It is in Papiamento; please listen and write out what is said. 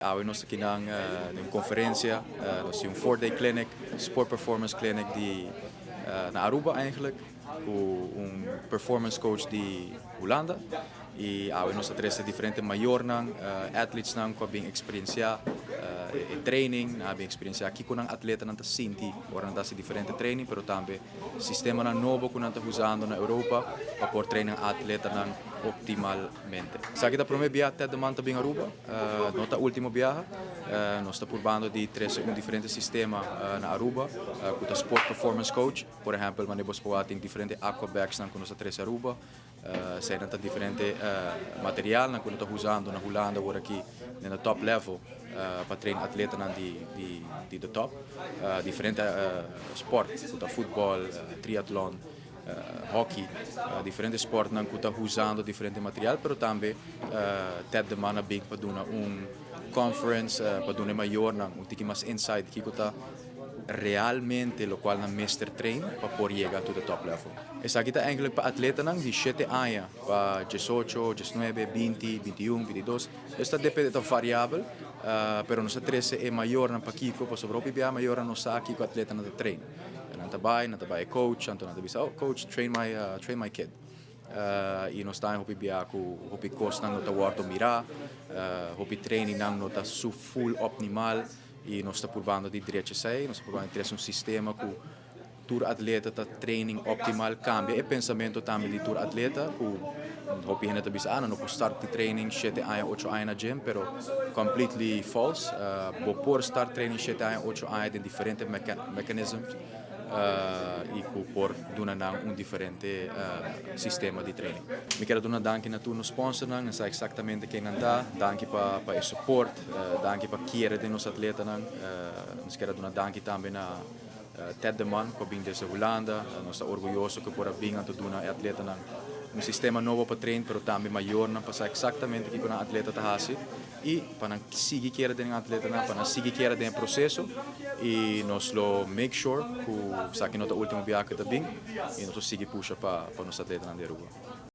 Awe nos aki na un conferencia, nos tin un 4-day clinic, Sport Performance Clinic di na Aruba eigenlijk, cu un performance coach di Hulanda. Y awe nos a trece diferente mayornan, athletes nan cu a bin experiencia e training, a bin experiencia aki cu nan atletanan ta sinti ora nan ta haci diferente training, pero tambe sistemanan nobo cu nan ta usando na Europa pa por train atletanan optimalmente. Esaki ta prome biaha Ted de Man ta bin Aruba, no ta ultimo biaha. Nos ta purbando di trece un diferente sistema na Aruba, cu ta Sport Performance Coach. Por ehempel, manera bo por tin diferente aquabags nan cu nos a trece Aruba. Esey ta diferente material nan cu nan ta usando na Hulanda awor aki na top level pa train atletanan di the top. Diferente sport, cu ta futbol, triatlon, hockey, diferente sport nan cu ta usando diferente material, pero tambe Ted de Man a bin pa duna un conference, pa duna mayornan un tiki mas insight kico ta realmente locual nan mester train pa por yega to the top level. Esaki ta eigenlijk pa atletanan di 7 aña pa 18, 19, 20, 21, 22. Esey ta depende, ta variabel, pero nos a trece e mayornan pakico, pasobra hopi bia mayornan no sa kico atletanan ta train. Nan ta bay coach, anto nan ta bisa, "Oh coach, train my kid." Y nos ta hopi bia cu hopi cosnan no ta wordo mira, hopi training nan no ta su full optimal y nos ta purbando di drecha esey, nos ta purbando di trece un sistema cu tur atleta ta training optimal, cambia e pensamento tambe di tur atleta, cu hopi hende ta bisa, "Ah, no por start di training 7 aña, 8 aña na gym," pero completely false. Bo por start training 7 aña, 8 aña den diferente mechanisms y cu por duna nan un diferente sistema di training. Mi kier duna danki na tur nos sponsornan, nan sa exactamente ken nan ta, danki pa e support, danki pa kere den nos atletanan, nos kier duna danki tambe na Ted de Man, cu a bin di Hulanda, nos ta orguyoso cu por a bin anto duna atletanan un sistema nobo pa train, pero tambe mayornan pa sa exactamente kico nan atleta ta haci y pa nan sigui kere den atletanan, pa nan sigui kere den proceso y nos lo make sure cu esaki no ta ultimo biaha cu ta bin y nos lo sigui pusha pa nos atletanan di Aruba.